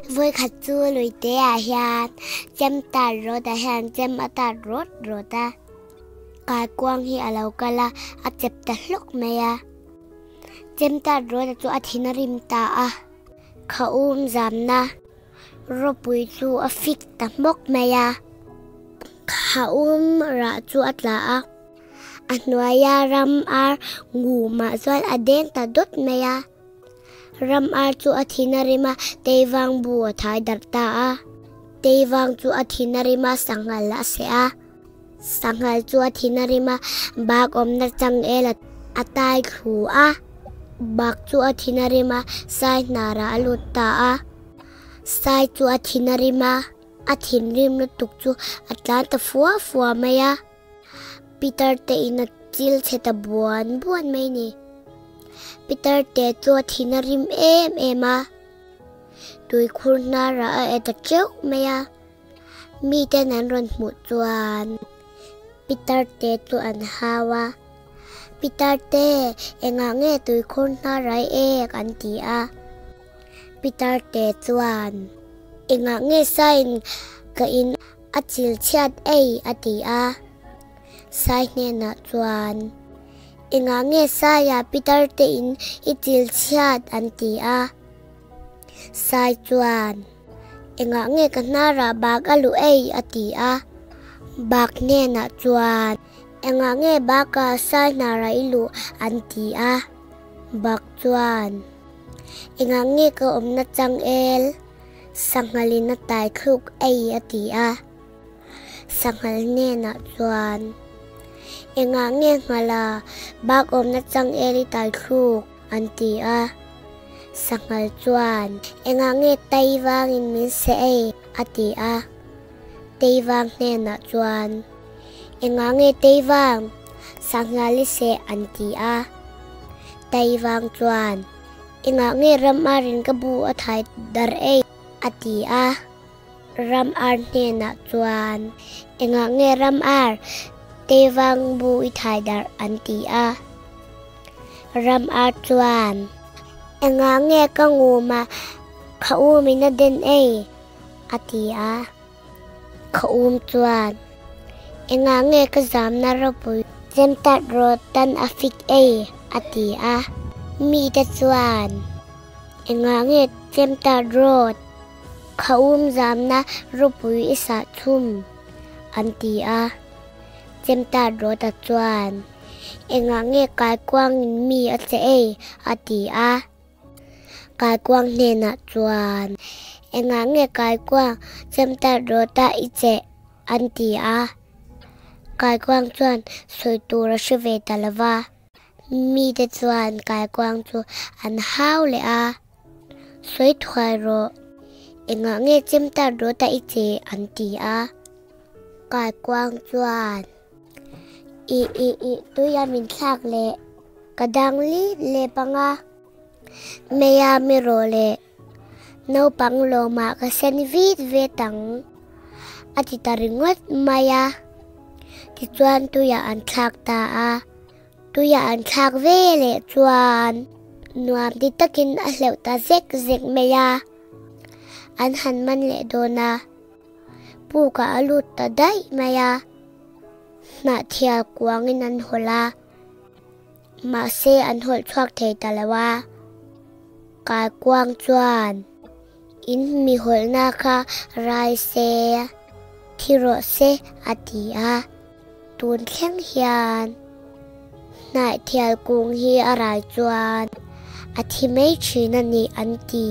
Vawikhat chu luite ah hian chem tat rawt ah hian chem a tat rawt rawt a, kaikuang hi a lo kal a, a chep ta hlawk mai a. Chem tat rawt a chu a thin a rim ta a, kha um zamna rawpui chu a fik ta hmawk mai a, kha um rah chu a tla a, a hnuaia ram ar ngumah chuan a deng ta dawt mai a. Ram ar chu a thin a rim a, Teivang bu a thai darh ta a. Teivang chu a thin a rim a, sanghal a seh a. Sanghal chu a thin a rim a, bak awmna changel a tai thlu a. Bak chu a thin a rim a, sai hnarah a lut ta a. Sai chu a thin a rim a, a thinrim lutuk chu a tlan ta fua fua mai a. Peter te in a chil chhe ta buan buan mai ni. Peter te chu a thin a rim em em a, tuikhur hnarah a e ta teuh mai a. Miten an rawn hmuh chuan Peter te chu an hau a, Peter te, engah nge tuikhur hnar ai ek? an ti a. Peter te chuan, Engah nge sain ka in A chil chhiat ei, a ti a. Sai hnenah chuan, Engah nge Saia Peter te in i chil chhiat? an ti a. Sai chuan, Engah nge ka hnarah bak a luh ei? a ti a. Bak hnenah chuan, Engah nge baka Sai hnarah i luh? an ti a. Bak chuan, Engah nge ka awmna changel? Sanghalin a tai thluk ei a ti a. Sanghal hnenah chuan, Engah nge nghala bak awmna changel i tai thluk? an ti a. Sanghal chuan, Engah nge Taivangin min seh ei? a ti a. Taivang hnenah chuan, Engah nge Taivang, sanghal i seh? an ti a. Taivang chuan, Engah nge ram arin ka bu a thai dar ei? a ti a. Ram ar hnenah chuan, Engah nge ram ar teivang bu i thai dar? an ti a. Ram ar chuan, Engah nge ka ngumah kha umin a den ei? a ti a. Kha um chuan, Engah nge ka zamna ropui chem tat rawh tan a fik ei? a ti a. Mite chuan, Engah nge chem tat rawt kha um zamna ropui i sah chhum? an ti a. Chem tat rawta chuan, Engah nge kaikuangin mi a che ei? a ti a. Kaikuang hnenah chuan, Engah nge kaikuang chemtat rawta i cheh? an ti a. Kaikuang chuan sawi tur a hre ve ta lo va. Mite chuan kaikuang chu an hau leh a, Sawi thuai rawh, engah nge chemtat rawta i cheh? an ti a. Kaikuang chuan, Ih ih ih, tuia min thlak leh ka dang lip lep ang a, Meia mi rawh le, naupang lawmah ka sen vit vet ang, a ti ta ringawt mai a. Tichuan tuiah an thlak ta a, tuiah an thlak ve leh chuan nuam ti takin a hleuh ta zek zek mai a, an han man leh dawn a. Pukah a lut ta daih mai a, hnahthial kuangin an hawlh a, mahse an hawlh chhuak thei ta lo a. Kaikuang chuan in mi hawlhna kha rai se, thi rawh se a ti a. Tun thleng hian hnahthial kung hi a rai chuan a thi mai thin a ni an ti.